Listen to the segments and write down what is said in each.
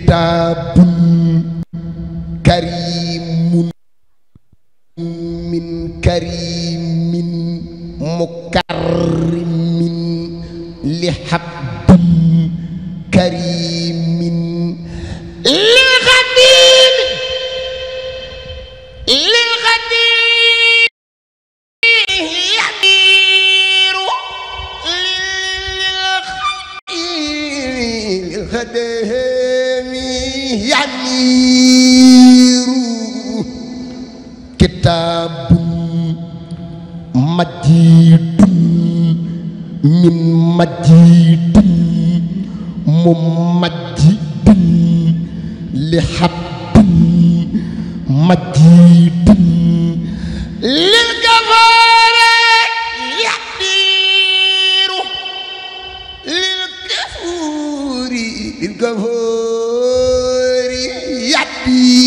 كتاب كريم من كريم مكرم لحب كريم للغديم يمير للغديم يمير كتاب مجيد من مجيد ممجد لحب مجيد للكفار يحذير للكفور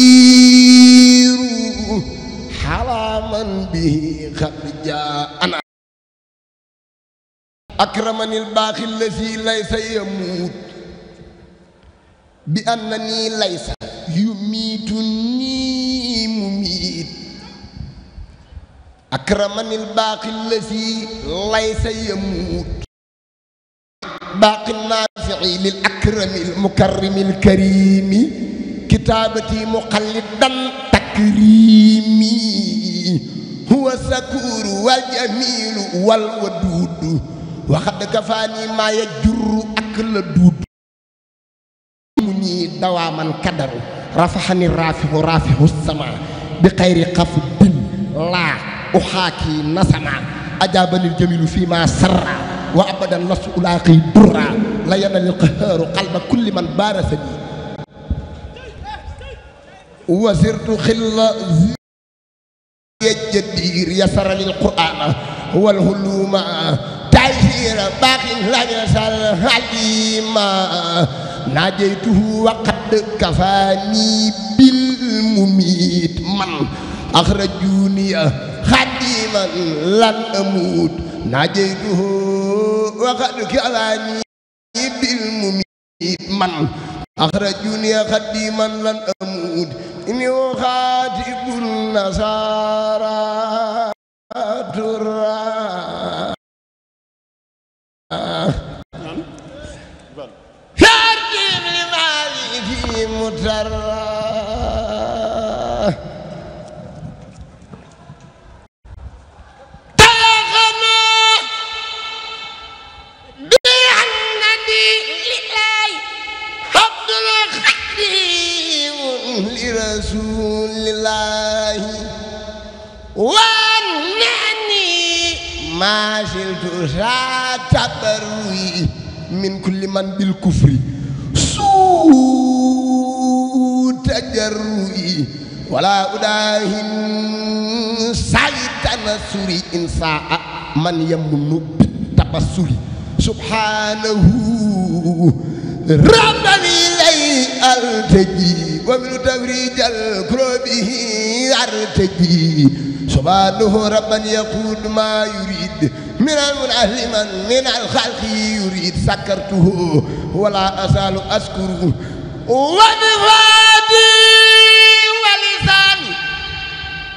يحذير حراما به قد جاء أنا أكرمني الباقي الذي ليس يموت بأنني ليس يميتني مميت أكرمني الباقي الذي ليس يموت باقي النافع للأكرم المكرم الكريم كتابتي مقلدا تكريمي هو السكور والجميل والودود وقد كفاني ما يجر أكل دود مني دواما كدر رفعني الرافع رافع السماء بغير قفد لا أحاكي نسما أجابني الجميل فيما سر وأبدا النص ألاقي درا لا ينال القهار قلب كل من بارسني وزرت خل الجدير يسر للقرآن والهلوم تيسير باقي لا يسال حليما ناجيته وقد كفاني بالمميت من أخرجوني خديما لن أموت ناجيته وقد كفاني بالمميت من أخرجوني خديما لن أموت إني أخاطب النصارى ترى خادم لمالك مترى تلقنا بأنني لله عبد الخديم لرسول الله وأنني ما زلت تبروي من كل من بالكفر سوء تجروي ولا أداهن سعيد نسري إن ساء من يمن بالتبصري سبحانه ربني لي أرتجي ومن تفريج الكروبه أرتجي سبحانه ربا يقود ما يريد من المنعلما من الخلق يريد سكرته ولا أزال أذكره وبفادي ولساني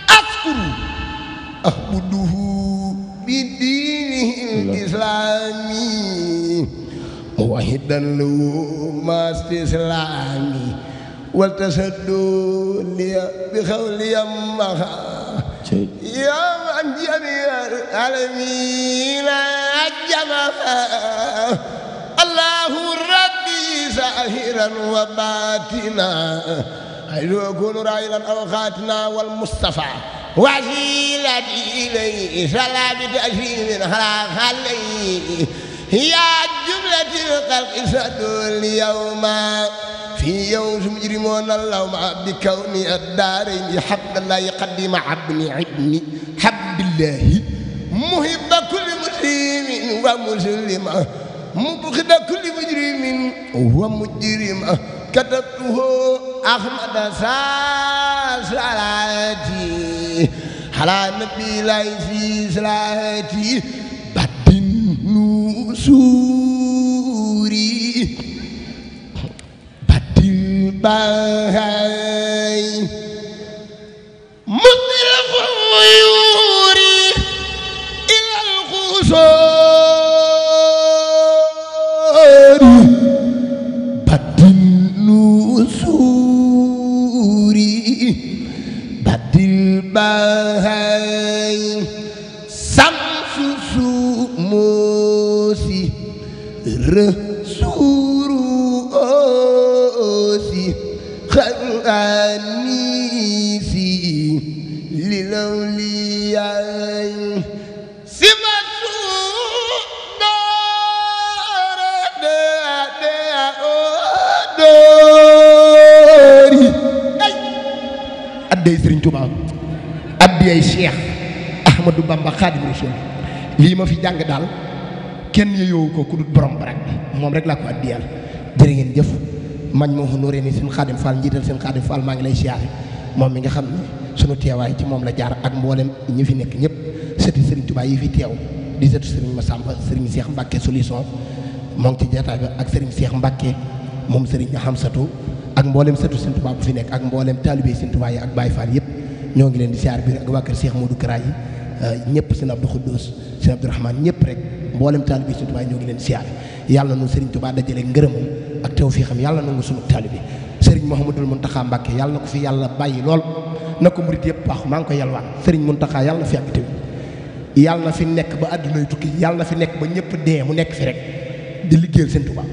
أذكر أحمده بدينه الإسلامي موحدا له ما استسلامي والتصدوا لي بخول يمها يا من جميع العالمين أجمعها الله ربي ظاهرا وباطنا حيث يكون راعيا أوقاتنا والمصطفى وسيلتي إليه سلام تأثير هلاك عليه يا جملة الخلق سدوا اليوم في يوم مجرمون اللهم بكوني الدارين حق الله يقدم عبني حب الله محب كل مسلم ومسلمة مبغض كل مجرم ومجرمة كتبته أحمد صلاتي على نبي الله في صلاتي بدن نسوري baay mustil xuyuuri ilal xusoori baddil nusuuri baddil baay samsu sumuusi rasuuru oosi xaanisi lilawliyaay simatu doori ay addey Sëriñ Tuubaa addey Cheikh Ahmadou Bamba Xaadimu Rasuul lii ma fi jàng daal kenn yeyoowu ko ku dul borom barak bi moom rek laa ko addiyal jërë ngeen jëf mañ moo honoré ni seen Xaadim Fall njiital seen Xaadim Fall maa ngi lay siyaare moom mi nga xam ne sunu teewaay ci moom la jaar ak mboolem ñi fi nekk ñëpp sëti Sëriñ Tuubaa yi fi teew di sëtu Sëriñ Massamba Sëriñ Cheikh Mbacke solution moo ngi ci jotaay bi ak Sëriñ Cheikh Mbacke moom Sëriñ Hamsatu ak mboolem sëtu Sëriñ Tuubaa bu fi nekk ak mboolem taalibe Sëriñ Tuubaa yi ak Baye Fall yëpp ñoo ngi leen di siyaar biir ak waa kër Cheikh Modou Kara yi ñëpp sëñ Abdou Khoudous sëñ Abdou Rahman ñëpp rek mboolem taalibe Sëriñ Tuubaa ñoo ngi leen di siyaar yàlla nu Sëriñ Tuubaa dajale ngërëmam ak tawfiixam yàlla nangu sunu taalibe Sëriñ Mouhamadul Mountakha Mbacke yàlla na ko fi yàlla bàyyi lool na ko murit yëpp baax maa ngi ko yalwaan Sëriñ Mountakha yàlla na fi yàgg yàlla na fi nekk ba àddunay tukki yàlla na fi nekk ba ñëpp dee mu nekk fi rek di liggéeyal Sëriñ Tuubaa